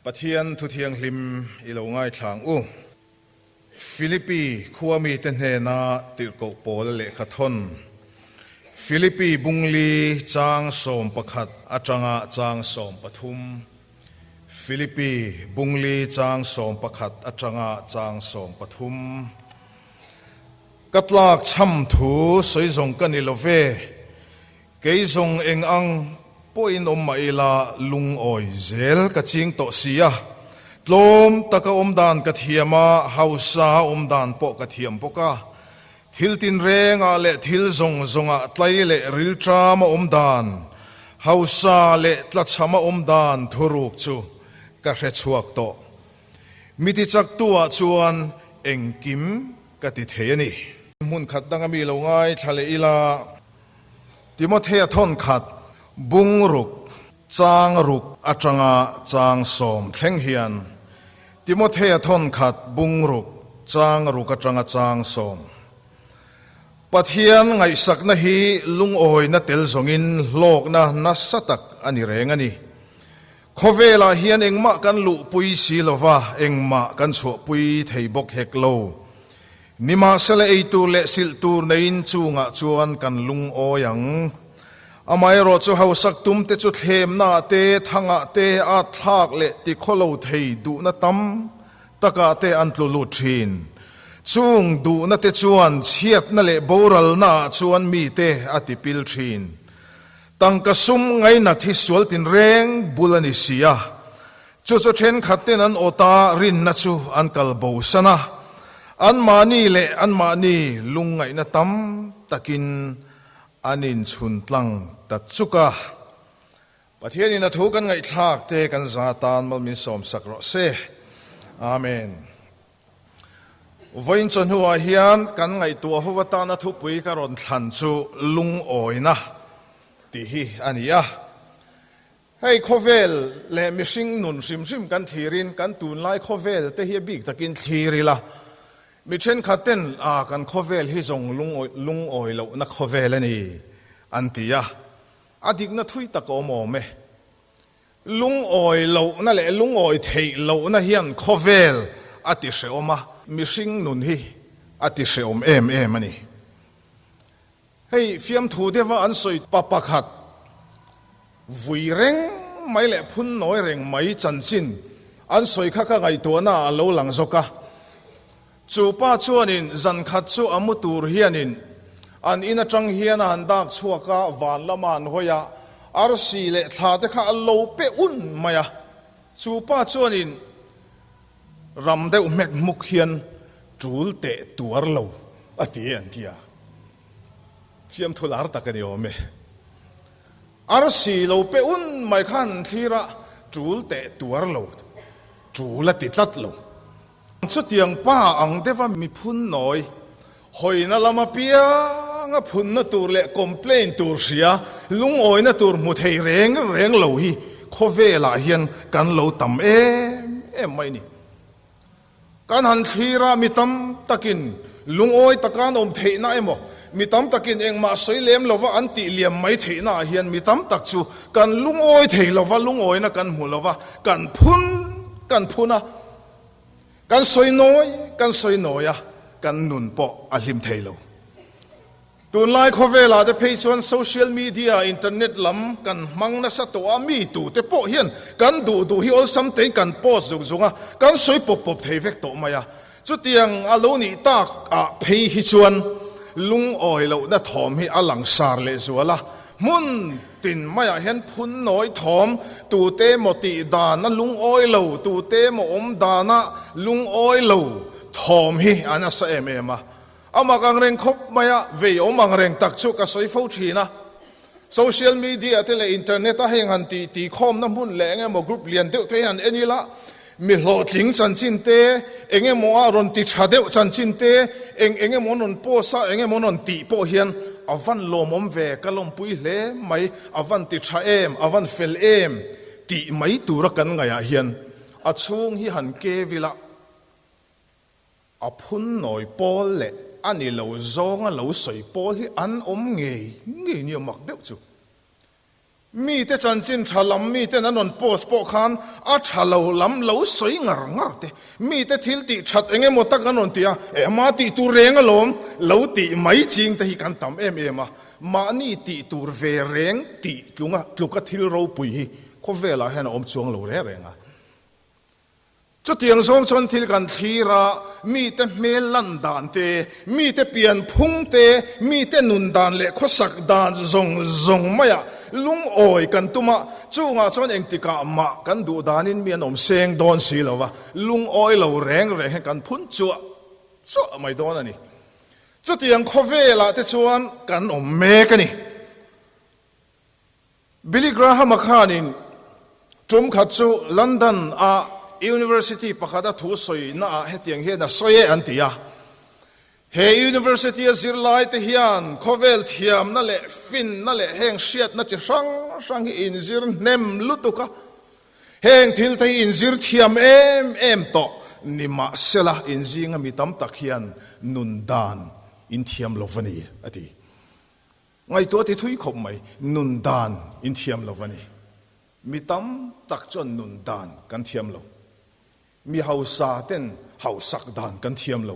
Pathian thu thianghlim i lo ngaithla ang u. Philippi khua mite hnena tirhkoh Paula lehkha thawn, Philippi bungli chang 11 atanga chang 13, Philippi bungli chang 11 atanga chang 13. Ka tlak chham thu sawi zawng ka ni lo ve. Kei zawng eng ang pawhin awm mah ila lungawi zel ka ching tawh si a, tlawm taka awm dan ka thiam a, hausa awm dan pawh ka thiam bawk a. Thil tinrengah leh thil zawng zawngah tlai leh rilṭama awm dan, hausa leh tlachhama awm dan thuruk chu ka hre chhuak tawh. Mi tichaktu-ah chuan engkim ka ti thei a ni. Hmun khat danga mi lo ngaithla leh ila. Timothea thawn khat bung ruk chang ruk atanga chang sawm thleng hian Timothea thawn khat bung ruk chang ruk atanga chang sawm Pathian ngaihsakna hi lungawina tel zawngin hlawkna nasa tak a ni reng a ni. Khawvelah hian engmah kan luhpui si lova, engmah kan chhuahpui thei bawk hek lo. Nimahsela ei tur leh silh tur neiin chungah chuan kan lungawi ang. Amaherawh chu hausak tumte chu thlemnaah te, thangah te, atthlak leh tikhawlo thei duhna tam takah te an tlu lut thin. Chung duhna te chuan chhiatna leh boralnaah chuan mite a tipil thin. Tangka sum ngainat hi sual tinreng bul a ni si a. Chu chu thenkhat ten an awt a, rinna chu an kal bo san a. Anmahni leh anmahni lungngaihna tam takin an inchhun tlang ta chuk a. Pathianin a thu kan ngaihthlak te kan za tan mal min sawmsak rawh se. Amen. Vawiin chawhnuah hian kan ngaihtuah ho atana thupui ka rawn thlan chu lungawina tih hi a ni a. Hei khawvel leh mihring nun hrim hrim kan thlirin kan tunlai khawvel te hi a bik takin thlir ila, mi thenkhat ten a kan khawvel hi zawng lungawi lohna khawvel a ni an ti a, a dikna thui tak a awm awm e. Lungawi lohna leh lungawi theih lohna hian khawvel a ti hrehawm a, mihring nun hi a ti hrehawm em em a ni. Hei fiamthu deuha an sawi pa pakhat vui reng mai leh phun nawi reng mai chanchin an sawi kha ka ngaihtuahna ah a lo lang zawk a. Chu pa chuanin zan khat chu a mu tur hianin an in atang hian a han dak chhuak a, van lama an hawi a, arsi leh thla te kha a lo pe un mai a. Chu pa chuanin ram deuh hmek hmuk hian tul teh tuar lo a ti an ti a. Fiamthu lar tak a ni awm e. Arsi lo pe un mai khan thlir a tul teh tuar lo, tul a ti tlat lo. Chutiang pa ang deuha mi phun nawi, hawina lam apianga phunna tur leh complain tur hria, lungawina tur hmu thei reng reng lo hi khawvelah hian kan lo tam em em mai ni. Kan han thlir a, mi tam takin lungawi taka an awm theihna emaw, mi tam takin engmah sawi lem lova an tih liam mai theihna ah hian mi tam tak chu kan lungawi thei lova, lungawina kan hmu lova, kan phun kan phun a, kan sawi nawi kan sawi nawi a, kan nun pawh a hlim thei lo. Tunlai khawvelah te phei chuan social media, internet lam kan hmang nasa tawh a, mi tute pawh hian kan duh duh hi awlsam tein kan post zung zung a, kan sawi pawp pawp thei vek tawh mai a. Chutiang a lo nih tak ah phei hi chuan lungawi lohna thawm hi a langsar leh zual a, hmun tin maiah hian phun nawi thawm, tute emaw tih dana lungawi lo, tute emaw awm dana lungawi lo thawm hi a nasa em em a. A mak ang reng khawp mai a, vei awm ang reng tak chu ka sawi fo thin a. Social media te leh internet a heng han tih tih khawmna hmun leh eng emaw group lian deuh te hi han en ila, mi hlawhtling chanchin te, eng emaw a rawn ti tha deuh chanchin te, eng eng emaw an rawn post a, eng emaw an rawn tih pawh hian a van lawmawm ve, ka lawmpui hle mai, a van ti tha em, a van fel em tih mai tura kan ngaihah hian a chhung hi han kev ila. A phun nawi pawl leh a ni lo zawnga lo sawi pawl hi an awm ngei ngei nia mak deuh chu. Mite chanchin tha lam miten an rawn post pawh khan a tha lo lam lo sawi ngar ngar te, mite thil tih that eng emaw tak an rawn ti a, eh ama tih tur reng alawm lo tih mai ching te hi kan tam em em a, mahni tih tur ve reng tih tlunga tluka thil ropui hi khawvelah hian a awm chuang lo reng reng a. Chutiang zawng chuan thil kan thlir a, mite hmel lan dan te, mite pian phung te, mite nun dan leh khawsak dan zawng zawng maiah lungawi kan tum a, chungah chuan engtikah mah kan duh danin mi an awm seng dawn si lo va, lungawi lo reng reng hian kan phun chuah chuah mai dawn a ni. Chutiang khawvelah te chuan kan awm mek a ni. Billy Graham-a khanin tum khat chu London-a University pakhata thu sawina ah hetiang hian a sawi e an ti a. He University-a zirlaite hian khawvel thiamna leh finna leh heng hriatna chi hrang hrang hi inzir hnem lutuk a, heng thil te hi inzir thiam em em tawh nimahsela inzinga mi tam tak hian nun dan inthiam lo va ni a ti. Ngaihtuah ti thui khawp mai, nun dan in thiam lo a ni. Mi tam tak chuan nun dan kan thiam lo. Mi hausa ten hausak dan kan thiam lo.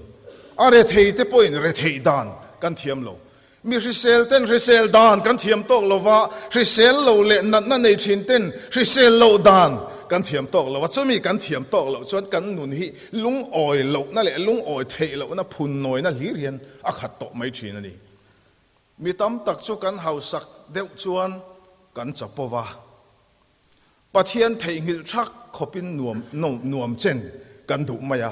A rethei te pawhin retheih dan kan thiam lo. Mi hrisel ten hrisel dan kan thiam tawk lo va, hrisel lo leh natna nei thin ten hrisel loh dan kan thiam tawk lo a. Chumi kan thiam tawk loh chuan kan nun hi lungawi lohna leh lungawi theih lohna phunnawina hlir hian a khat tawh mai thin a ni. Mi tam tak chu kan hausak deuh chuan kan chapo va, Pathian theihnghilh thak khawpin nuam nuam chen kan duh mai a.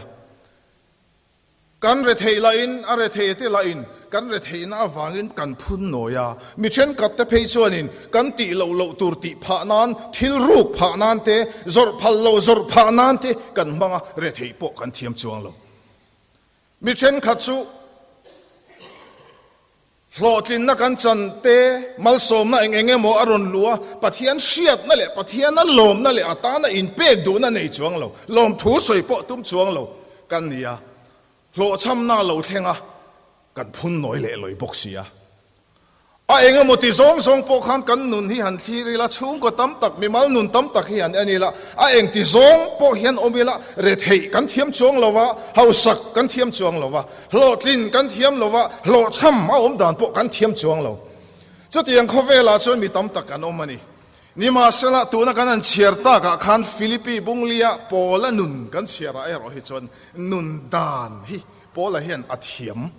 Kan retheih lahin, a rethei te lahin kan retheihna avangin kan phun nawi a. Mi thenkhat te phei chuanin kan tih loh loh tur tih phah nan, thil ruk phah nan te, zawrh phal loh zawrh phah nan te kan hmang a, retheih pawh kan thiam chuang lo. Mi thenkhat chu hlawhtlinna kan chan te, malsawmna eng eng emaw a rawn luh a, Pathian hriatna leh Pathiana lawmna leh a tana inpek duhna nei chuang lo, lawmthu sawi pawh tum chuang lo kan ni a, hlawhchhamna lo thleng a, kan phun nawi leh lawi bawk si a. A eng emaw ti zawng zawng pawh khan kan nun hi han thlir ila, chhungkaw tam tak, mimal nun tam tak hi han en ila, a eng ti zawng pawh hian awm ila, retheih kan thiam chuang lo va, hausak kan thiam chuang lo va, hlawhtlin kan thiam lo va, hlawhchham a awm dan pawh kan thiam chuang lo. Chutiang khawvelah chuan mi tam tak an awm a ni. Nimahsela, tuna kan han chhiar takah khan Philippi Bunglia Paula nun kan chhiarah erawh hi chuan nun dan hi Paula hian a thiam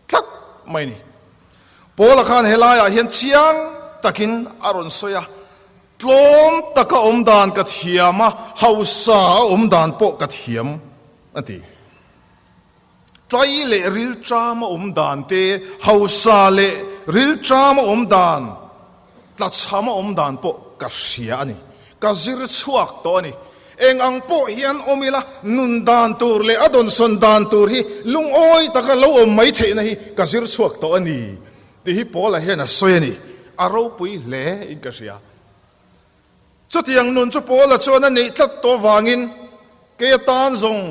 tlat mai a ni. Paula khan helaiah hian chiang takin a rawn sawi a, Tlawm taka awm dan ka thiam a, hausa a awm dan pawh ka thiam, a ti. Tlai leh rilṭam a awm dan te, hausa leh rilṭam a awm dan, tlachham a awm dan pawh ka hria a ni. Ka zir chhuak tawh a ni. Eng ang pawh hian awm ila, nun dan tur leh a dawnsawn dan tur hi lungawi taka lo awm mai theihna hi ka zir chhuak tawh a ni tih hi Paula hian a sawi a ni. A ropui hle in ka hria. Chutiang nun chu Paula chuan a neih tlat tawh vangin kei atan zawng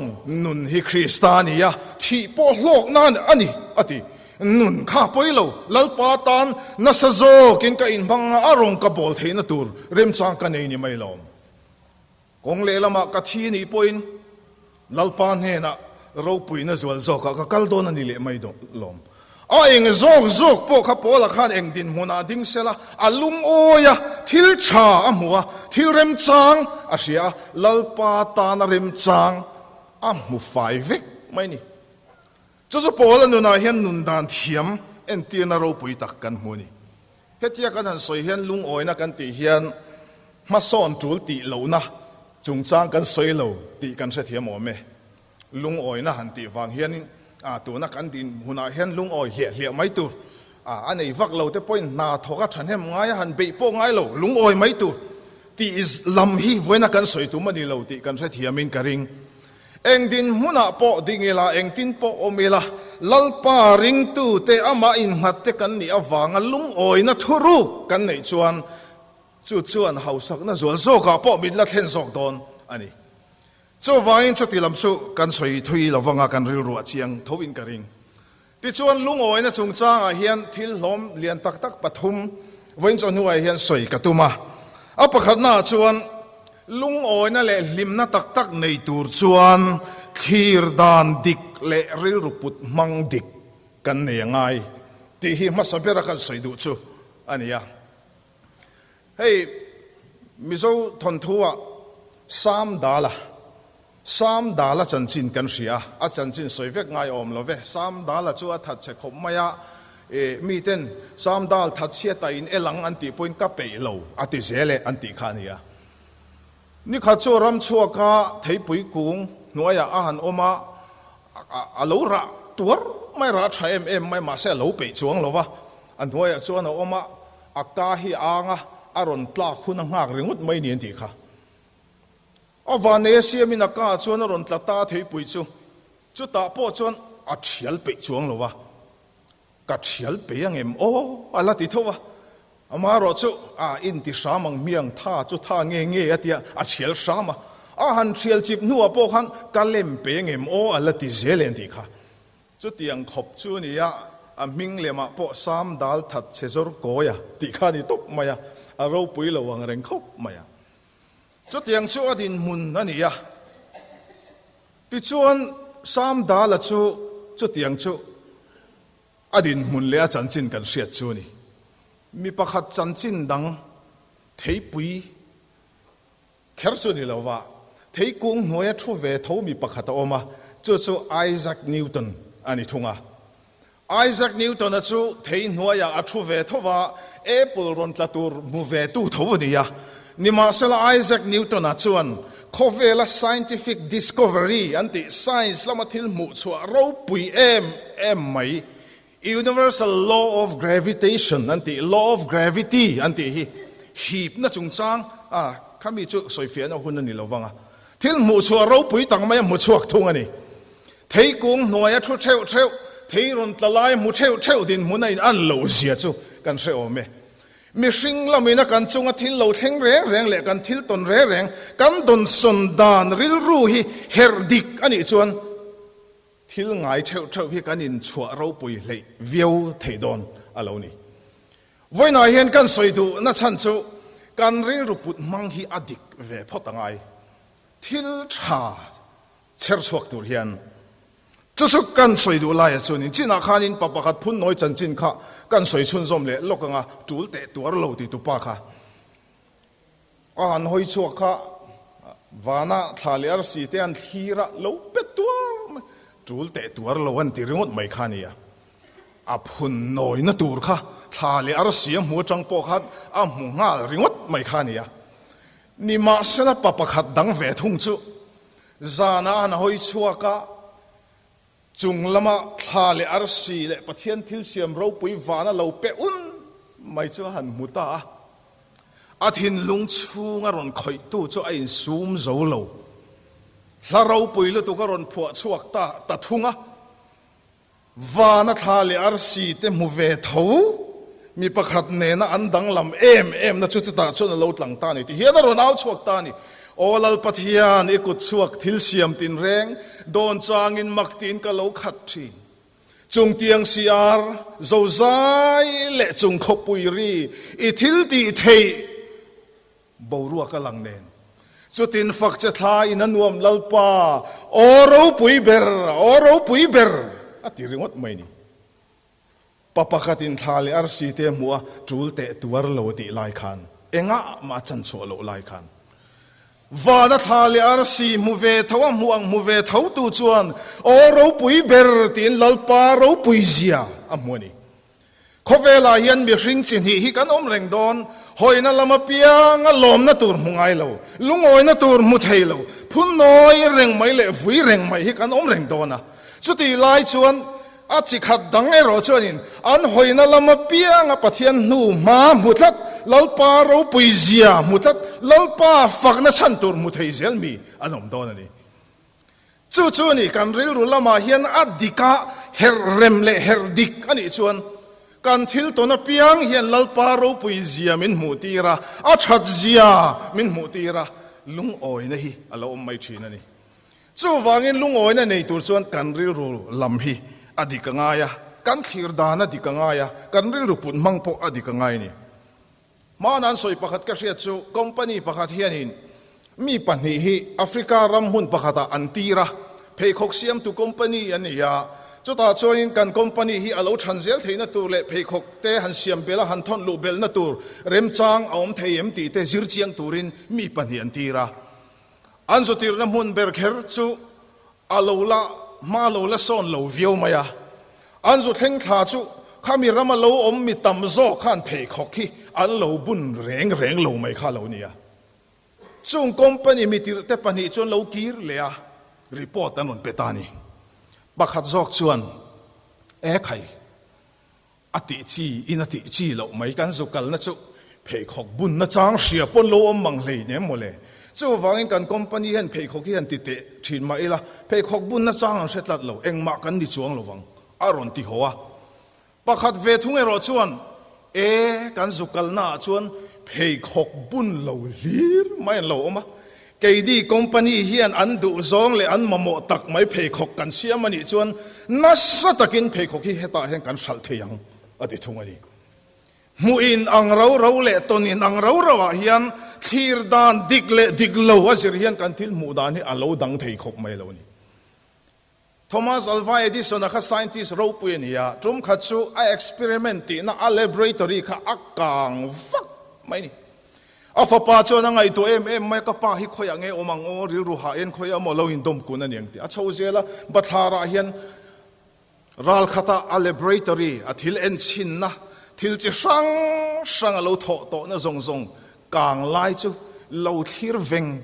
nun hi Krista a ni a, thih pawh hlawk nan a ni a ti. Nun kha pawi lo, Lalpa tan nasa zawkin ka inhmang a, a rawn ka bawl theihna tur remchang ka nei ni mai lawm. Kawng lehlamah ka thi nih pawhin Lalpa hnenah ropuina zual zawkah ka kal dawn a ni leh mai lawm. A eng zawk zawk pawh kha Paula khan eng dinhmunah ding sela, a lungawi a, thil tha a hmu a, thil remchang a hria a, Lalpa tana remchang a hmu fai vek mai a ni. Chu chu Paula nunah hian nun dan thiam entirna ropui tak kan hmu a ni. Hetia kan han sawi hian lungawina kan tih hian hmasawn tul tih lohna chungchang kan sawi lo tih kan hrethiam awm e. Lungawina han tih vang hianin tuna kan dinhmunah hian lungawi hliah hliah mai tur, a nei vak lo te pawhin hna thawk a thahnem ngai a han beih pawh ngai lo, lungawi mai tur tih lam hi vawiina kan sawi tum a ni lo tih kan hrethiamin ka ring. Eng dinhmunah pawh ding ila, engtin pawh awm ila, Lalpa ringtute amah innghatte kan nih avanga lungawina thuruk kan neih chuan chu chuan hausakna zual zawkah pawh min la thlen zawk dawn a ni. Chuvangin chuti lam chu kan sawi thui lo vanga kan rilru a chiang thoin ka ring. Tichuan lungawina chungchangah hian thil hlawm lian tak tak pathum vawiin chawhnuah hian sawi ka tum a. A pakhatnaah chuan lungawina leh hlimna tak tak nei tur chuan thlir dan dik leh rilru put hmang dik kan nei a ngai tih hi hmasa bera kan sawi duh chu a ni a. Hei Mizo thawnthu-ah Sam Dala, Sam Dala chanchin kan hria a, a chanchin sawi vek ngai awm lo ve. Sam Dala chu a that chhe khawp mai a, e miten Sam Dal that chhiata in el ang an tih pawhin ka peih lo a ti zel e an tih kha a ni a. Nikhat chu ram chhuaka theipui kung hnuaiah a han awm a, a lo rah tuar mai, rah tha em em mai, mahse a lo peih chuang lo va, a hnuaiah chuan a awm a, a ka hi a ang a, a rawn tlak hun a nghak ringawt mai ni an tih kha. A vanei a siamin a ka chuan a rawn tla ta theipui chu, chutah pawh chuan a thial peih chuang lo va. Ka thial pe ang em aw? A la ti tho a. Amaherawh chu a inti hram ang hmiang, tha chu tha nge nge a tia, a thial hram a. A han thial chip hnuah pawh khan ka lem pe ang em aw? A la ti zel en tih kha. Chutiang khawp chu a ni a, a hming lemah pawh Sam dal that chhe zawr kawi a tih kha a ni tawp mai a, a ropui lo ang reng khawp mai a. Chutiang chu a dinhmun a ni a. Tichuan, Sam Dala chu chutiang chu a dinhmun leh a chanchin kan hriat chu a ni. Mi pakhat chanchin dang theipui kher chu ni lo va, theikung hnuaia thu ve tho mi pakhat a awm a, chu chu Isaac Newton a ni thung a. Isaac Newton-a chu thei hnuaiah a thu ve tho va, apple rawn tla tur hmu ve tu tho a ni a. Nimahsela Isaac Newton-a chuan khawvela scientific discovery an tih science lama thil hmuh chhuah ropui em em mai, universal law of gravitation an tih, law of gravity an tih hi hipna chungchang a khami chu sawifiahna hun a ni lo vang a, thil hmuh chhuah ropui tak mai a hmu chhuak thung a ni. Theikung hnuaia thu theuh theuh, thei rawn tla lai hmu theuh theuh dinhmun a in an loh zia chu kan hre awm e. Mihring lamina kan chunga thil lo thleng reng reng leh kan thil tawn reng reng, kan dawnsawn dan rilru hi herh dik a nih chuan thil ngai theuh theuh hi kan inchhuah ropui hleih viau thei dawn a lo ni. Vawiinah hian kan sawi duhna chhan chu kan rilru put hmang hi a dik ve phawt a ngai. Thil tha Chher chhuak tur hian chu chu kan sawi duh laia chuanin chinah khanin pa pakhat phun nawi chanchin kha kan sawi chhunzawm leh lawk anga tul teh tuar lo ti tupa kha a han hawi chhuak kha vana thla leh arsi te an thlir a lo pe tuar mai tul teh tuar lo an ti ringawt mai kha nia a phun nawina tur kha thla leh arsi a hmu atang pawh khan a hmu nghal ringawt mai kha nia Nimahsela pa pakhat dang ve thung chu zana an hawi chhuak a, chung lama thla leh arsi leh Pathian thil siam ropui vana lo pe un mai chu a han hmu ta a. A thinlung chhunga rawn khawihtu chu a insum zo lo. Hla ropui lutuk a rawn phuah chhuak ta ta thung a. Vana thla leh arsi te hmu ve tho, mi pakhat nena an danglam em em na chu chutah chuan a lo tlang ta a ni. Tihian a rawn au chhuak ta a ni. Aw Lal Pathian, i kut chhuak thil siam tinreng dawn changin mak tiin ka lo khat thin. Chung tiang siar zozai leh chung khawpui ri i thil tih theih Boruak a lang nen. Chutin fak che thla in a nuam Lalpa, aw ropui ber, aw ropui ber a ti ringawt mai ni. Pa pakhatin thla leh arsi te hmuh a tul teh tuar lo a tih lai khan, engah mah a chan chhuah loh lai khan, vana thla leh arsi hmu ve tho a hmuh ang hmu ve tho tu chuan aw ropui ber tiin Lalpa ropui zia a hmu a ni. Khawvelah hian mihring chi hnih hi kan awm reng dawn, hawina lam apianga lawmna tur hmu ngai lo, lungawina tur hmu thei lo, phunnawi reng mai leh vui reng mai hi kan awm reng dawn a. Chutih lai chuan a chi khat dang erawh chuanin an hawina lam apianga Pathian hnu hma hmu tlat, Lalpa ropui zia hmu tlat, Lalpa fakna chhan tur hmu thei zel mi an awm dawn a ni. Chu chu a ni, kan rilru lamah hian a dika herh rem leh herh dik a nih chuan kan thil tawn apiang hian Lalpa ropui zia min hmuh tir a, a that zia min hmuh tir a, lungawina hi a lo awm mai thin a ni. Chuvangin lungawina nei tur chuan kan rilru lam hi a dik a ngai a, kan thlir dan a dik a ngai a, kan rilru put hmang pawh a dik a ngai a ni. Hmana an sawi pakhat ka hriat chu company pakhat hianin mi pahnih hi Africa ram hmun pakhatah an tir a, pheikhawk siamtu company an ni a, chutah chuanin kan company hi a lo than zel theihna tur leh pheikhawk te han siam belh a, han thawn luh belhna tur remchang a awm thei em tih te zir chiang turin mi pahnih an tir a. An zutirna hmun ber kher chu A lo la hma lo la sawn lo viau mai a, an zu thleng thla chu khami rama lo awm mi tam zawk khan pheikhawk hi an lo bun reng reng lo mai kha lo nia. Chung company mi tirhte pahnih chuan lo kir leh a, report an rawn pe ta a ni. Pakhat zawk chuan, E khai, A tih chi in a tih chi loh mai kan zu kalna chu pheikhawk bunna chang hria pawn lo awm mang hlei nem mawle. Chuvangin kan company hian pheikhawk hi han ti teh thin mah ila pheikhawk bunna chang an hre tlat lo, engmah kan ni chuang lovang a rawn ti haw a. Pakhat ve thung erawh chuan e kan zu kalna ah chuan pheikhawk bun lo hlir mai an lo awm a, Keini company hian an duh zawng leh an mamawh tak mai pheikhawk kan siam a nih chuan nasa takin pheikhawk hi hetah hian kan hralh thei ang a ti thung a ni. Hmuh in ang ro ro leh tawn in ang ro ro ah hian thlir dan dik leh dik lo a zir hian kan thil hmuh dan hi a lo dang thei khawp mai lo a ni. Thomas Alva Edison-a kha scientist ropui a ni a, tum khat chu a experiment tihna a laboratory kha a kang vak mai a ni. A fapa chuan a ngaihtuah em em mai a, ka pa hi khawiah nge awm ang aw, rilru hah hian khawiah emaw lo indawm kun a ni ang tih a chho zel a, bathlarah hian ral khata a laboratory a thil enchhinna thil chi hrang hrang a lo thawh tawhna zawng zawng kang lai chu lo thlir veng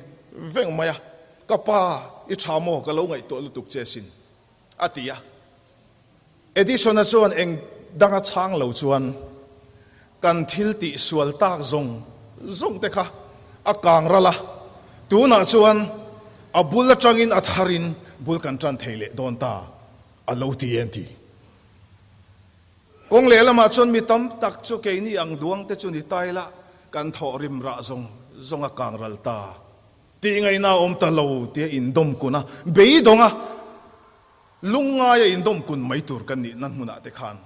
veng mai a. Ka pa, i tha maw? Ka lo ngaihtuah lutuk che sin, a ti a. Edison-a chuan eng danga chhang lo chuan kan thil tih sual tak zawng zawng te kha a kang ral a, tunah chuan a bul atangin a tharin bul kan tan thei leh dawn ta, a lo ti en ti. Kawng lehlamah chuan mi tam tak chu keini ang duang te chu ni ta ila kan thawh rim rah zawng zawng a kang ral ta. Tih ngaihna a awm ta lo tia indawm kun a, beidawng a, lungngaia indawm kun mai tur kan nihna hmunah te khan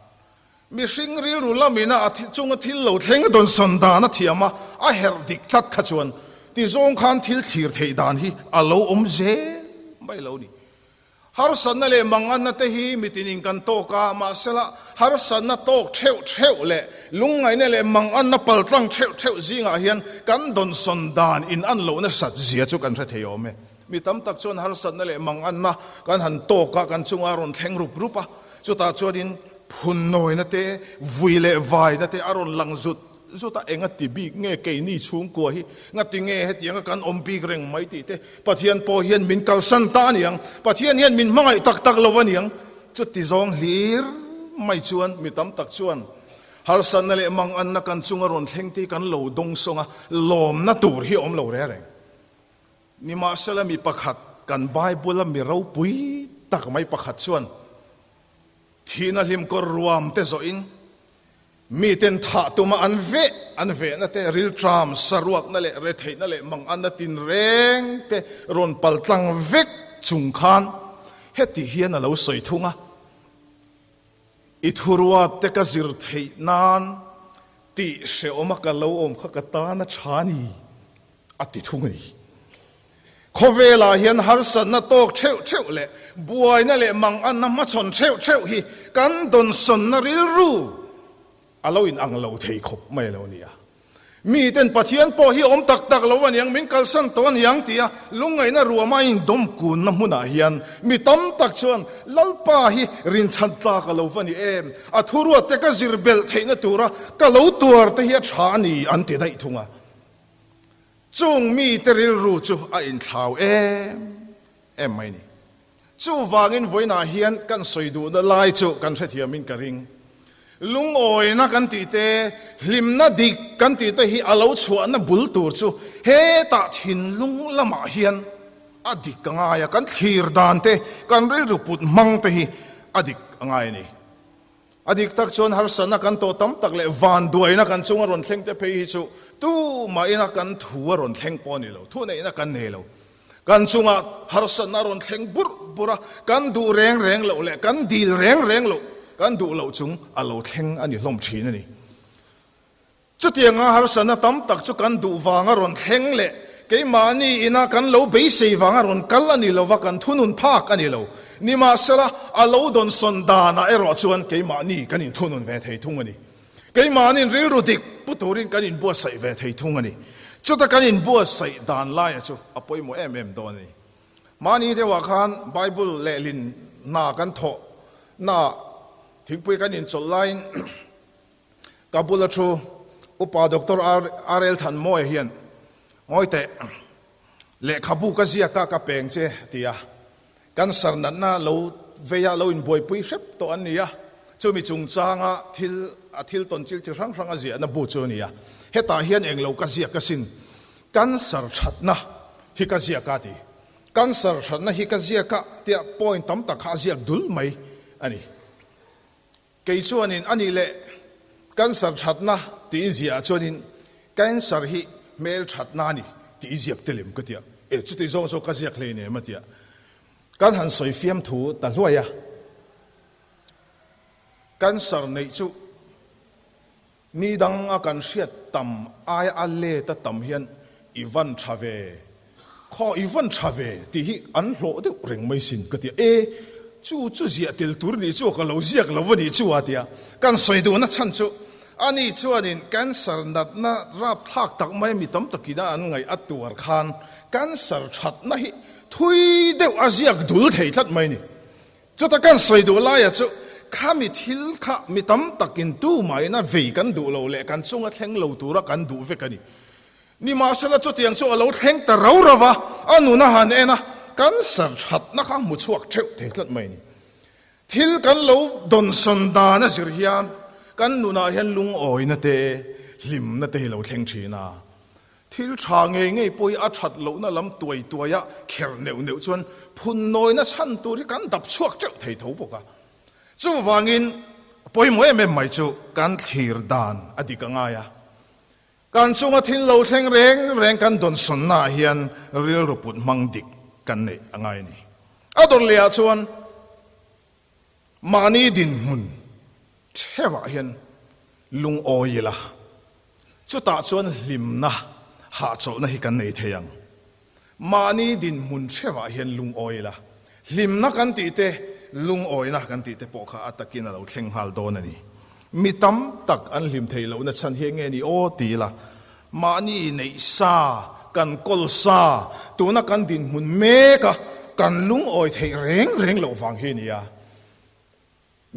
mihring rilru lamina a chunga thil lo thleng dawnsawn dan a thiam a, a herh dik tlat kha chuan tizawng khan thil thlir theih dan hi a lo awm zel mai lo ni. Harsatna leh manganna te hi mitinin kan tawk a, mahsela harsatna tawk theuh theuh leh lungngaihna leh manganna paltlang theuh theuh zingah hian kan dawnsawn dan in an loh nasat zia chu kan hre thei awm e. Mi tam tak chuan harsatna leh manganna kan han tawk a, kan chunga rawn thleng rup rup a, chutah chuanin phunnawina te, vui leh vaina te a rawn lang zut Zutah eng a ti bik nge keini chhungkua hi ngati nge hetianga kan awm bik reng mai tih te Pathian pawh hian min kalsan ta a niang, Pathian hian min hmangaih tak tak lo a niang. Chuti zawng hlir mai chuan mi tam tak chuan harsatna leh manganna kan chunga rawn thleng te hi kan lo dawng sawng a, lawmna tur hi a awm lo reng reng. Nimahsela mi pakhat kan Bible-a mi ropui tak mai pakhat chuan thihna hlimkawr ruam te zawhin, Miten thah tuma an veh an vehna te, rilṭam, saruakna leh retheihna leh manganna tinreng te rawn paltlang vek chung khan heti hian a lo sawi thung a, I thuruat te ka zir theih nan tih hrehawma ka lo awm kha ka tan a ṭha a ni. A ti thung a ni. Khawvelah hian harsatna tawk theuh theuh leh buaina leh manganna hmachhawn theuh theuh hi kan dawnsawnna rilru a lo inang lo thei khawp mai a lo ni a. Miten Pathian pawh hi awm tak tak lo aniang, min kalsan tawh aniang tia lungngaihna ruama a indawm kunna hmunah hian mi tam tak chuan Lalpa hi rinchhan tlak a lo va ni em, a thuruatte ka zir belh theihna tura ka lo tuar te hi a tha a ni an ti daih thung a. Chung mite rilru chu a inthlau em em mai ni. Chuvangin vawiinah hian kan sawi duhna lai chu kan hrethiamin ka ring. Lungawina kan tih te, hlimna dik kan tih te hi a lo chhuahna bul tur chu hetah thinlung lamah hian a dik a ngai a, kan thlir dan te, kan rilru put hmang te hi a dik a ngai a ni. A dik tak chuan harsatna kan tawh tam tak leh vanduaina kan chunga rawn thleng te phei hi chu tumahina kan thu a rawn thleng pawh a ni lo, thuneihna kan nei lo. Kan chunga harsatna a rawn thleng burh burh a, kan duh reng reng loh leh kan dil reng reng loh, kan duh loh chung a lo thleng a ni hlawm thin a ni. Chutianga harsatna tam tak chu kan duh vanga rawn thleng leh keimahni ina kan lo beisei vanga rawn kal a ni lova, kan thunun phak a ni lo. Nimahsela, a lo dawnsawn danah erawh chuan keimahni kan inthunun ve thei thung a ni. Keimahni'n rilru dik pu turin kan inbuatsaih ve thei thung a ni. Chuta kan inbuatsaih dan laia chu a pawimawh em em dawn a ni. Mahni deuhah khan Bible lehlin hna kan thawh naah thingpui kan inchawlh laiin ka bula thu Upa Doctor RL Thanmawia hian ngawi teh lehkhabu ka ziak a ka peng che a ti a. Cancer natna lo veia lo inbuaipui hrep tawh an ni a, chumi chungchanga thil a thil tawn chil chi hrang hrang a ziahna bu chu a ni a. Hetah hian englo ka ziak asin, cancer thatna hi ka ziak a ti. Cancer thatna hi ka ziak a tia point tam tak kha a ziak dul mai a ni. Kei chuanin a nih leh cancer thatna tih i ziahah chuanin cancer hi hmel thatna a ni tih i ziak tel em ka ti a, e chuti zawng chu ka ziak hlein em a ti a, kan han sawi fiam thu ta hluai a, cancer neih chu ni dang a kan hriat tam aia a let a tam hian i van tha ve Khaw i van tha ve tih hi an hlawh deuh reng mai sin ka ti a, e chu chu ziah tel tur nih chu ka lo ziak lo a nih chu a ti a, kan sawi duhna chhan chu ani chuanin cancer natna rapthlak tak mai mi tam takin a an ngaih a tuar khan cancer thatna hi thui deuh a ziak dul thei tlat mai ni. Chuta kan sawi duh laia chu khami thil kha mi tam takin tumahin a vei kan duh lo leh kan chunga thleng lo tura kan duh vek a ni. Nimahsela chutiang chu a lo thleng ta rau rau va, a nun a han en a, cancer thatna kha hmu chhuak theuh thei tlat mai a ni. Thil kan lo dawnsawn dan a zir hian kan nunah hian lungawina te, hlimna te hi lo thleng thin a. Thil tha ngei ngei pawh hi a that lohna lam tuai tuaia kher neuh neuh chuan phunnawina chhan tur hi kan dap chhuak teuh thei tho bawk a. Chuvangin pawimawh em em mai chu kan thlir dan a dik a ngai a. Kan chunga thil lo thleng reng reng kan dawnsawnnaah hian rilru put hmang dik kan neih a ngai a ni. A dawr lehah chuan mahni dinhmun theuhah hian lungawi ila, chutah chuan hlimna, hahchawlhna hi kan nei thei ang. Mahni dinhmun theuhah hian lungawi ila, hlimna kan tih te, lungawina kan tih te pawh kha a takin a lo thleng nghal dawn a ni. Mi tam tak an hlim thei lohna chhan hi enge ni aw ti ila, mahni neih sa, kan kawl sa, tuna kan dinhmun meka kan lungawi theih reng reng loh vang hi a ni a.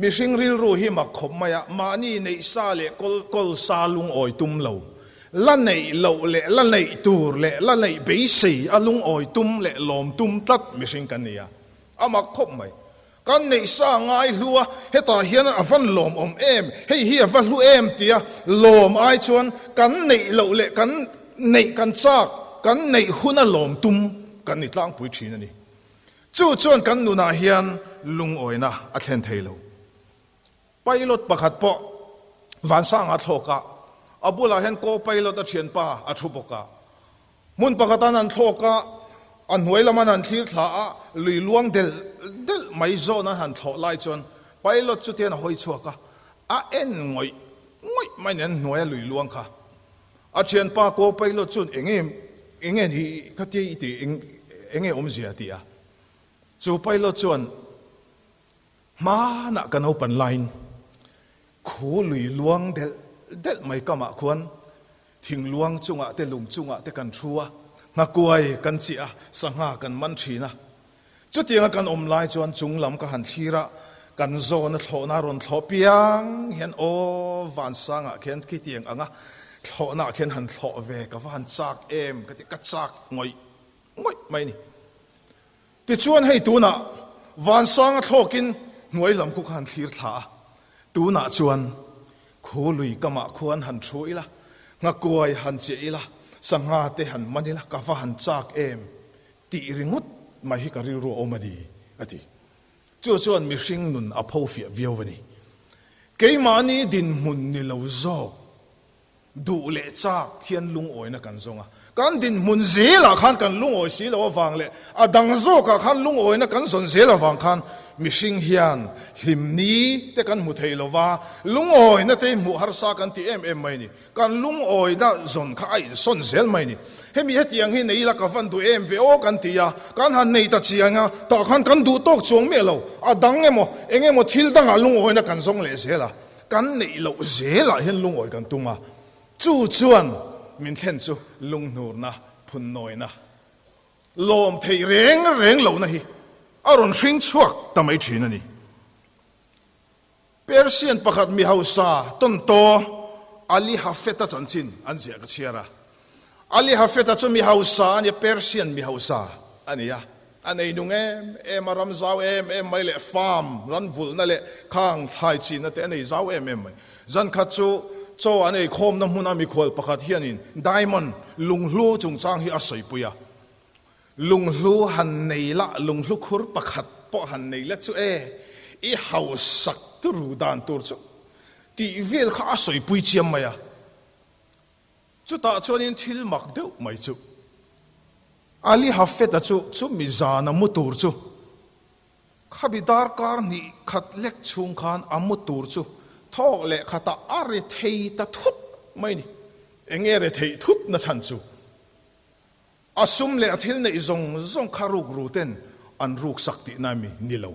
Mihring rilru hi mak khawp mai a, mahni neih sa leh kawl kawl sa lungawi tum lo, la neih loh leh la neih tur leh la neih beisei a lungawi tum leh lawm tum tlat mihring kan ni a, a mak khawp mai. Kan neih sa ngai hlu a, hetah hian a van lawmawm em, hei hi a va hlu em tia lawm ai chuan kan neih loh leh kan neih kan chak, kan neih huna lawm tum kan ni tlangpui thin a ni. Chu chuan kan nunah hian lungawina a thlen thei lo. Pilot pakhat pawh Vansanga thlawk a, a bulah hian co-pilot a thianpa a thu bawk a. Hmun pakhatan an thlawk a, a hnuai laman an thlir thla a, lui luang delh delh mai zawn an han thlawh lai chuan pilot chu tian a hawi chhuak a, a en ngawih ngawih mai nen hnuaia lui luang kha. A thianpa co-pilot chuan enge enge ni ka ti i tih enge awmzia a ti a. Chu pilot chuan hmanah ka naupan laiin khu lui luang delh delh mai kamah khuan thing luang chungah te lung chungah te kan thu a, nghakuai kan chiah a, sangha kan man thin a. Chutianga kan awm lai chuan chung lam ka han thlir a, kan zawna thlawhna rawn thlawh piang hian aw vansangah khian khitiang anga thlawhnaah khian han thlawh ve ka va han chak em ka ti, ka chak ngawih ngawih mai a ni. Tichuan hei tunah vansanga thlawkin hnuai lam khu ka han thlir thla a, tunah chuan khu lui kamah khuan han thu ila, nghakuai han chiah ila, sangha te han man ila ka va han chak em Tih ringawt mai hi ka rilru a awm a ni, a ti. Chu chuan mihring nun a pho fiah viau a ni. Keimahni dinhmun ni lo zawk, duh leh chak hian lungawina kan zawng a. Kan dinhmun zelah khan kan lungawi si lo avang leh a dang zawkah khan lungawina kan zawn zel avang khan mihring hian hlim ni te kan hmu thei lo va, lungawina te hmuh harsa kan ti em em mai ni. Kan lungawina zawn kha a insawn zel mai ni. Hemi hetiang hi nei ila ka van duh em ve aw kan ti a, kan han nei ta chiang a, tah khan kan duh tawk chuang miah lo. A dang emaw, eng emaw thil dangah lungawina kan zawng leh zel a, kan neih loh zelah hian lungawi kan tum a, chu chuan min thlen chu lunghnurna, phunnawina. Lawm theih reng reng lohna hi a rawn hring chhuak ta mai thin a ni. Persian pakhat mi hausa tawntaw Ali Hafeta chanchin an ziah ka chhiar a. Ali Hafeta chu mi hausa a nia, Persian mi hausa a ni a. A nei nung em em a, ram zau em em mai leh farm, ran vulhna leh khang thlai chinna te a nei zau em em mai. Zan khat chu chaw an eikhawmna hmuna mikhual pakhat hianin diamond lunghlu chungchang hi a sawipui a. Lunghlu han nei la, lunghlu khur pakhat pawh han nei la chu e, i hausak turu dan tur chu tih vel kha a sawipui chiam mai a. Chutah chuanin thil mak deuh mai chu Ali Hafeta chu chumi zana mu tur chu Khabi darkar hnih khat lek chhung khan a mu tur chu thawk leh khatah a ri thei ta thut mai ni. Enge ri theih thut na chhan chu? A sum leh a thil neih zawng zawng kha ruk ru ten an ruk sak tihna mi ni lo.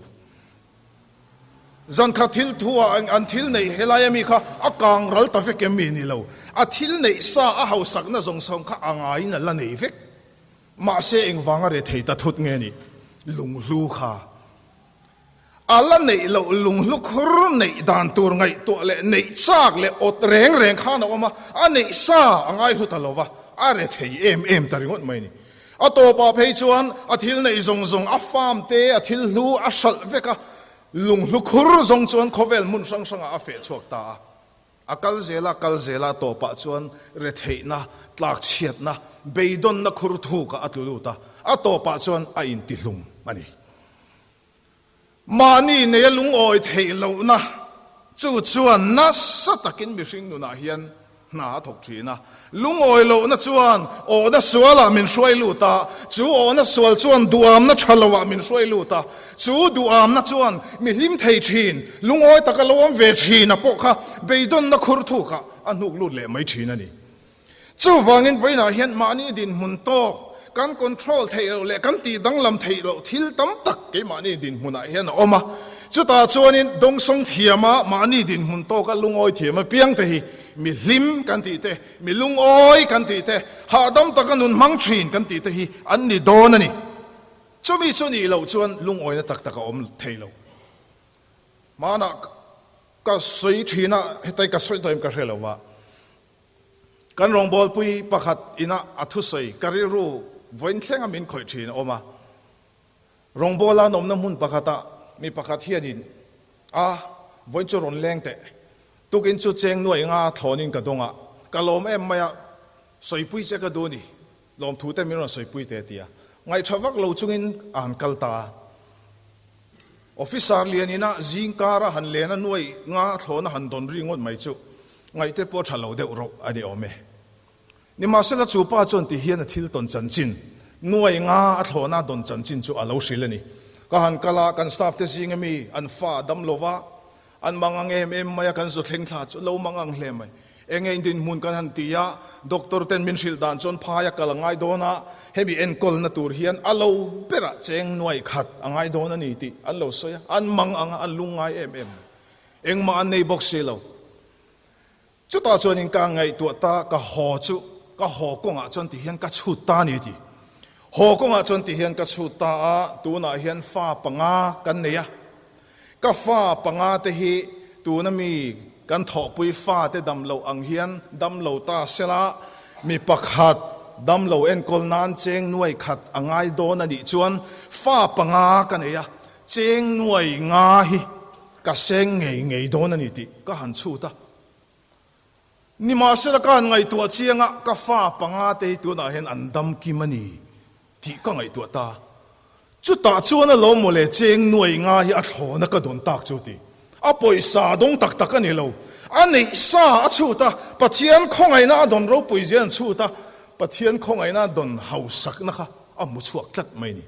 Zan khat thil thu ah an thil neih helai ami kha a kang ral ta vek em mi ni lo. A thil neih sa a hausakna zawng zawng kha a ngaiin a la nei vek. Mahse engvanga rethei ta thut nge nih? Lunghlu kha a la neih loh lunghlu khur neih dan tur ngaihtuah leh neih chak leh awt reng reng khan a awm a, a neih sa a ngaihlu ta lo va, a rethei em em ta ringawt mai ni. A tawpah phei chuan a thil neih zawng zawng, a farm te, a thil hlu a hralh vek a, lunghlu khur zawng chuan khawvel hmun hrang hrangah a feh chhuak ta a. A kal zel a, kal zel a, tawpah chuan retheihna, tlakchhiatna, beidawnna khur thukah a tlu lut a, a tawpah chuan a intihlum a ni. Mahni neia lungawi theih lohna chu chuan nasa takin mihring nunah hian hna a thawk thin a. Lungawi lohna chuan awhna sualah min hruai lut a, chu awhna sual chuan duhamna tha loah min hruai lut a, chu duhamna chuan mi hlim thei thin, lungawi taka lo awm ve thin a pawh kha beidawnna khur thukah a hnuk lut leh mai thin a ni. Chuvangin vawiinah hian mahni dinhmun tawk kan control theih loh leh kan tih danglam theih loh thil tam tak keimahni dinhmunah hian a awm a, chutah chuanin dawngsawng thiama mahni dinhmun tawka lungawi thiam apiangte hi Mi hlim kan tih te, mi lungawi kan tih te, hahdam taka nun hmang thin kan tih te hi an ni dawn a ni. Chumi chu nih loh chuan lungawina tak tak a awm thei lo. Hmanah ka sawi thin a, hetai ka sawi tawh em ka hre lo va. Kan rawngbawlpui pakhat inah a thusawi ka rilru vawiin thlenga min khawih thin a awm a. Rawngbawla an awmna hmun pakhatah mi pakhat hianin, A, vawiin chu rawn leng teh. Tukin chu cheng nuai nga thlawnin ka dawng a, ka lawm em mai a, sawipui che ka duh ni, lawmthu te min rawn sawipui teh a ti a. Ngaihṭha vak lo chungin a han kal ta a. Officer lian ina zing kara han len a nuai nga thlawna han dawn ri ngawt mai chu ngaihte pawh ṭha lo deuh rawh a ni awm e. Nimahsela chu pa chuan ti hian a thil tawn chanchin, nuai nga a thlawhna dawn chanchin chu a lo hrilh a ni. Ka han kal a, kan staff te zinga mi an fa a dam lo va, an mangang em em mai a, kan zu thleng thla chu lo mangang hle mai. Enge in dinhmun kan han ti a, doctor ten min hrilh dan chuan phai a kal a ngai dawn a, hemi enkawlna tur hian a lo berah cheng nuai khat a ngai dawn a ni tih an lo sawi a, an mangang a, an lungngai em em mai. Engmah an nei bawk si lo. Chutah chuanin ka ngaihtuah ta, ka haw chu ka haw kawngah chuan ti hian ka chhut ta a ni ti. Haw kawngah chuan ti hian ka chhut ta a, tunah hian fa panga kan nei a. Ka fa panga te hi tuna mi kan thawhpui fa te dam loh ang hian dam lo ta sela, mi pakhat dam lo enkawl nan cheng nuai khat a ngai dawn a nih chuan fa panga ka nei a, cheng nuai nga hi Ka seng ngei ngei dawn a ni tih ka han chhut a. Nimahsela ka han ngaihtuah chiang a, ka fa panga te hi tunah hian an dam kim a ni tih ka ngaihtuah ta. Chutah chuan a lawm mawle cheng nuai nga hi a thlawna ka dawn tak chu ti. A pawisa dawng tak tak a ni lo. A neih sa a chhut a, Pathian khawngaihna a dawn ropui zia an chhut a, Pathian khawngaihna a dawn hausakna kha a hmu chhuak tlat mai a ni.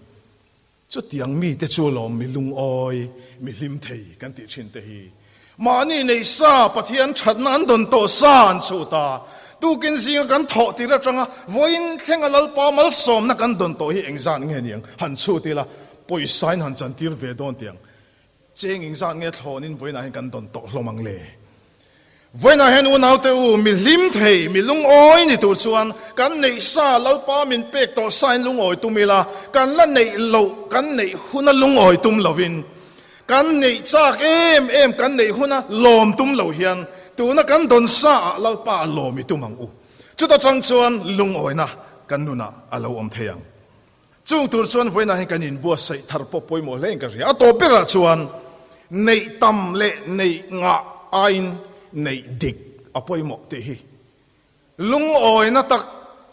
Chutiang mite chu lawm mi lungawi, mi hlim thei kan tih thin te hi. Mahni neih sa Pathian thatna an dawn tawh sa an chhut a, tukin zinga kan thawh tir atanga vawiin thlenga Lalpa malsawmna kan dawn tawh hi engzat nge niang han chhut ila, pawisain han chantir ve dawn tiang. Cheng engzat nge thlawnin vawiinah hian kan dawn tawh hlawm ang le? Vawiinah hian unaute u, mi hlim thei, mi lungawi ni tur chuan kan neih sa Lalpa min pek tawh sain lungawi tum ila, kan la neih loh kan neih huna lungawi tum lovin, kan neih chak em em kan neih huna lawm tum lo hian tuna kan dawn sa ah Lalpa a lawm i tum ang u. Chuta tang chuan lungawina kan nunah a lo awm thei ang. Chung tur chuan vawiinah hian kan inbuatsaih thar pawh pawimawh hle in ka hria. A tawp berah chuan neih tam leh neih ngah aiin neih dik a pawimawh tih hi lungawina tak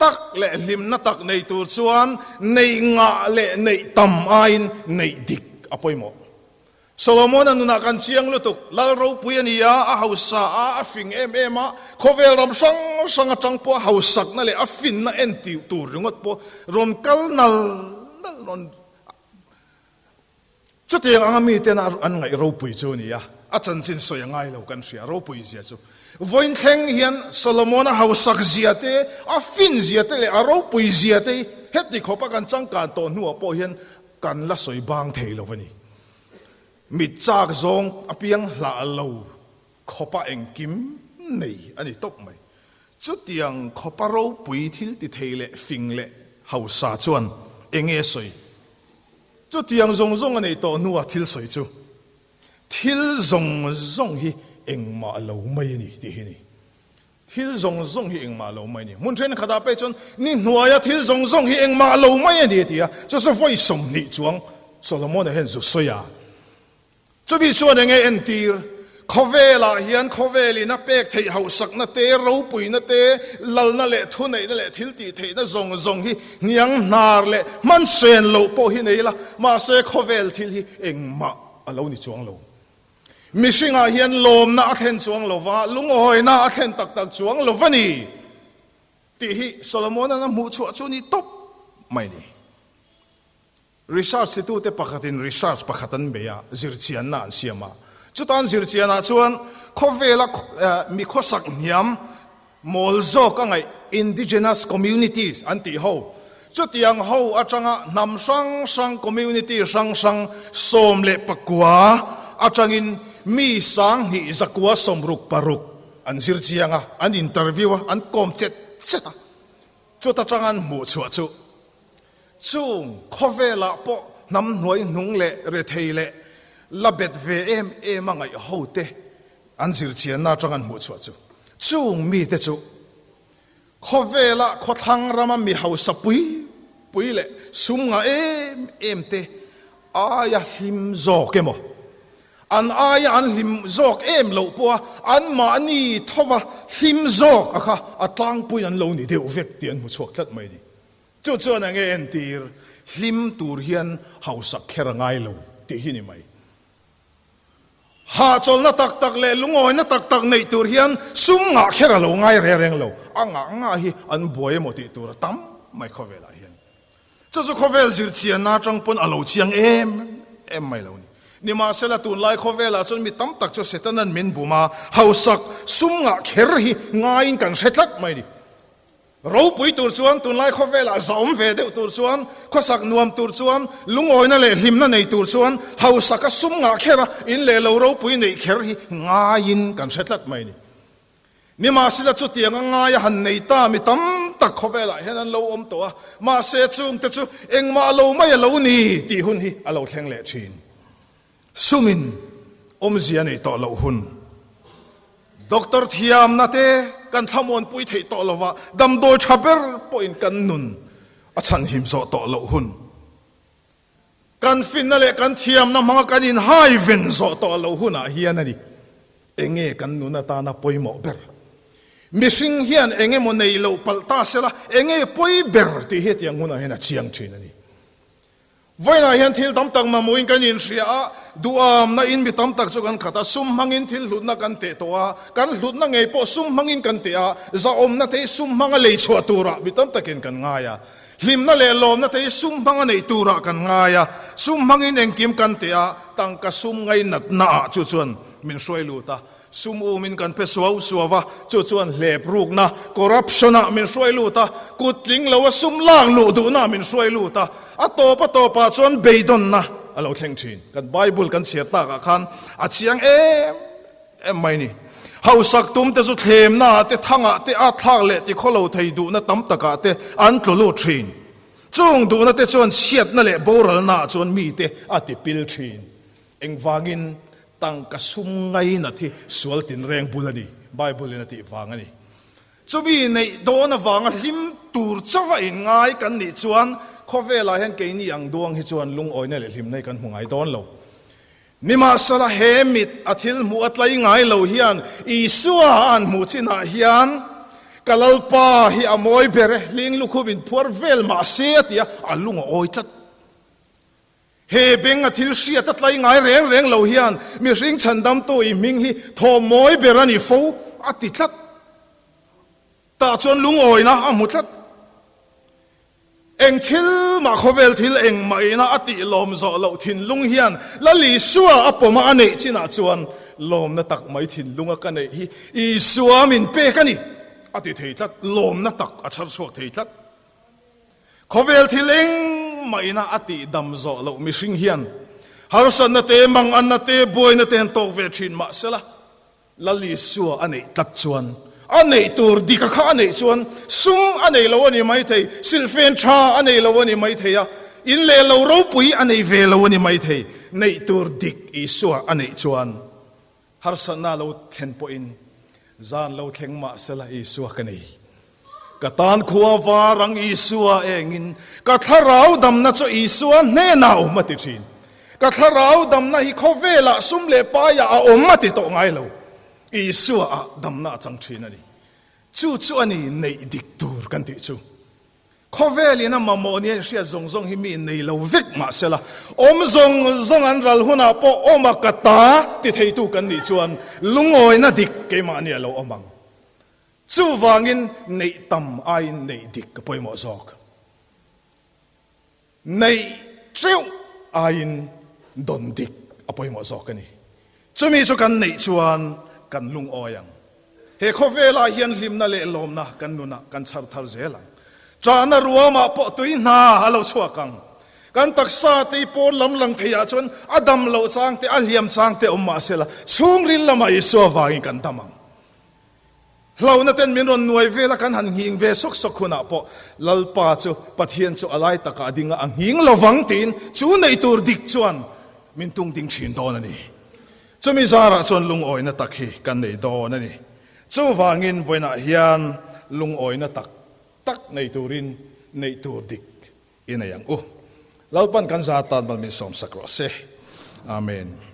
tak leh hlimna tak nei tur chuan neih ngah leh neih tam aiin neih dik a pawimawh. Solomona nunah kan chiang lutuk, Lal ropui a ni a, a hausa a, a fing em em a, khawvel ram hrang hrang atang pawh a hausakna leh a finna en tih tur ringawt pawh rawn kal nal nal rawn Chutiang anga miten an ngaih ropui chu a ni a, a chanchin sawi a ngai lo kan hria, ropui zia chu. Vawiin thleng hian Solomona hausak zia te, a fin zia te leh a ropui zia te hi heti khawpa kan changkan tawh hnuah pawh hian kan la sawi bang thei lo a ni. Mit chak zawng apiang hlah lo khawpa engkim nei a ni tawp mai. Chutiang khawpa ropui thil ti thei leh fing leh hausa chuan eng nge sawi? Chutiang zawng zawng a nei tawh hnua thil sawi chu thil zawng zawng hi engmah lo mai a ni tih hi a ni. Thil zawng zawng hi engmah lo mai a ni. Hmun thenkhatah pek chuan ni hnuaia thil zawng zawng hi engmah lo mai a ni a ti a, chu chu vawi 20 chuang Solomona hian zu sawi a. Chumi chuan enge entir? Khawvelah hian khawvelin a pek theih hauhsakna te, ropuina te, lalna leh thuneihna leh thil tih theihna zawng zawng hi hniang hnar leh hmansen loh pawh hi nei la, mahse khawvel thil hi engmah a lo ni chuang lo. Mihringah hian lawmna a thlen chuang lo va, lungawina a thlen tak tak chuang lo va ni tih hi Solomon-a'n a hmuh chhuah chu ni tawp mai ni. Research titute pakhatin research pakhat an bei a, zirchianna an siam a. Chutan zirchianah chuan khawvela mi khawsak hniam Mawl zawk a ngaih indigenous communities an tih ho. Chutiang ho atanga hnam hrang hrang community hrang hrang 19 atangin mi 2166 an zir chiang a, an interview a, an kawm chet chet a. Chuta tang an hmuh chhuah chu chung khawvelah pawh hnam hnuai hnung leh rethei leh la bet ve em em a ngaih ho te An zirchianna atang an hmuh chhuah chu chung mite chu khawvela khawthlang rama mi hausa pui pui leh sum ngah em em te aia hlim zawk emaw, an aia an hlim zawk em loh pawha anmahni thova hlim zawk a kha a tlangpuiin an lo ni deuh vek tih an hmu chhuak tlat mai a ni. Chu chuan enge entir hlim tur hian hausak kher a ngai lo tih hi ni mai. Hahchawlhna tak tak leh lungawina tak tak neih tur hian sum ngah kher a lo ngai reng reng lo. A ngah ngah hi an buai emaw tih tur a tam mai khawvelah hian. Chu chu khawvel zirchianna atang pawn a lo chiang em em mai lo ni. Nimahsela tunlai khawvelah chuan mi tam tak chu Setanan min bum a, hausak sum ngah kher hi ngaiin kan hre tlat mai ni. Ropui tur chuan tunlai khawvelah zahawm ve deuh tur chuan, khawsak nuam tur chuan, lungawina leh hlimna nei tur chuan hausaka sum ngah kher a, in leh lo ropui neih kher hi ngaiin kan hre tlat mai a ni. Nimahsela chutiang a ngai a han nei ta mi tam tak khawvelah hian an lo awm tawh a, mahse chungte chu engmah lo mai a lo ni tih hun hi a lo thleng leh thin. Sumin awmzia nei tawh loh hun. Doctor thiamna te kan thlamuanpui theih tawh lova, damdawi tha ber pawhin kan nun a chhanhim zawh tawh loh hun. Kan finna leh kan thiamna hmanga kan inhai ven zawh tawh loh hunah hian a ni. Enge kan nun atana pawimawh ber? Mihring hian engemaw nei loh palh ta sela, enge pawi ber tih hi hetiang hunah hian a chiang thin a ni. Vawiinah hian thil tam tak mamawhin kan inhria a, duhamna in mi tam tak chu kan khat a, sum hmangin thil hlutna kan teh tawh a, kan hlutna ngei pawh sum hmangin kan teh a, zahawmna te hi sum hmanga lei chhuah turah mi tam takin kan ngai a. Hlimna leh lawmna te hi sum hmanga neih turah kan ngai a, sum hmangin engkim kan teh a, tangka sum ngainatna ah chu chuan min hruai lut a, sum umin kan pe suau suau a, chu chuan hlep rukna, corruption, ah min hruai lut a, kut tling lo a sum lak luh duhna ah min hruai lut a, a tawp a tawpah chuan beidawnna a lo thleng thin. Kan Bible kan chhiar takah khan a chiang em em mai ni. Hausak tum te chu thlemna ah te, thang ah te, a thlak leh ti khawlo thei duhna tam tak ah te an tlu lut thin. Chung duhna te chuan chhiatna leh boralna ah chuan mi te a ti pil thin. Engvangin tangka sum ngainat hi sual tinreng bul a ni, Bible in a tih vang a ni. Chumi neih dawn avanga hlim tur chauha inngai kan nih chuan khawvelah hian keini ang duang hi chuan lungawina leh hlimna hi kan hmu ngai dawn lo. Nimahsela he mit a thil hmuh a tlai ngai lo hian Isua an hmuh chinah hian ka Lalpa hi a mawi ber e, hling lukhum in phuar vel mah se a ti a, a lung a awi tlat. He beng a thil hriat a tlai ngai reng reng lo hian mihring chhandamtu i hming hi thawm mawi ber a ni fo a ti tlat. Tah chuan lungawina a hmu tlat. Eng thil mah khawvel thil engmah ina a tih lawm zawh loh thinlung hian Lal Isua a pawm a a neih chinah chuan lawmna tak mai thinlunga ka neih hi Isua min pek a ni a ti thei tlat, lawmna tak a chhar chhuak thei tlat. Khawvel thil engmah ina a tih dam zawh loh mihring hian harsatna te, manganna te, buaina te an tawk ve thin mahsela, Lal Isua a neih tlat chuan, a neih tur dika kha a neih chuan sum a nei lo a ni maithei, silhfen tha a nei lo a ni maithei a, in leh lo ropui a nei ve lo a ni maithei, neih tur dik Isua a neih chuan harsatna lo thlen pawhin zan lo thleng mahsela Isua ka nei. Ka tan khua var ang Isua engin ka thlarau damna chu Isua hnenah a awm a ti thin. Ka thlarau damna hi khawvelah sum leh paiah a awm a ti tawh ngai lo. Isua ah damna a chang thin a ni. Chu chu a ni neih dik tur kan tih chu. Khawvelin a mamawh nia inhriat zawng zawng hi mi nei lo vek mah sela, awm zawng zawng an ral hunah pawh awm a ka ta ti theitu kan nih chuan lungawina dik keimahni a lo awm ang. Chuvangin neih tam aiin neih dik ka pawimawh zawk. Neih teuh aiin dawn dik a pawimawh zawk a ni. Chumi chu kan neih chuan kan lungawi ang. He khawvelah hian hlimna leh lawmna kan nunah kan chhar thar zel ang. Ṭahna ruamah pawh tui hna a lo chhuak ang. Kan taksa te pawn lam lang theiah chuan a dam loh chang te, a hliam chang te awm mah sela, chhungril lamah Isua vangin kan dam ang. Hlauhna ten min rawn nuai vel a, kan han nghing ve sawk sawk hunah pawh Lalpa chu Pathian chu a lai takah a ding a, a nghing lovang tiin chu neih tur dik chuan min tung ding thin dawn a ni. Chumi zarah chuan lungawina tak hi kan nei dawn a ni. Chuvangin vawiinah hian lungawina tak tak nei turin neih tur dik i nei ang u. Lalpan kan zar tan mal min sawmsak rawh se. Amen.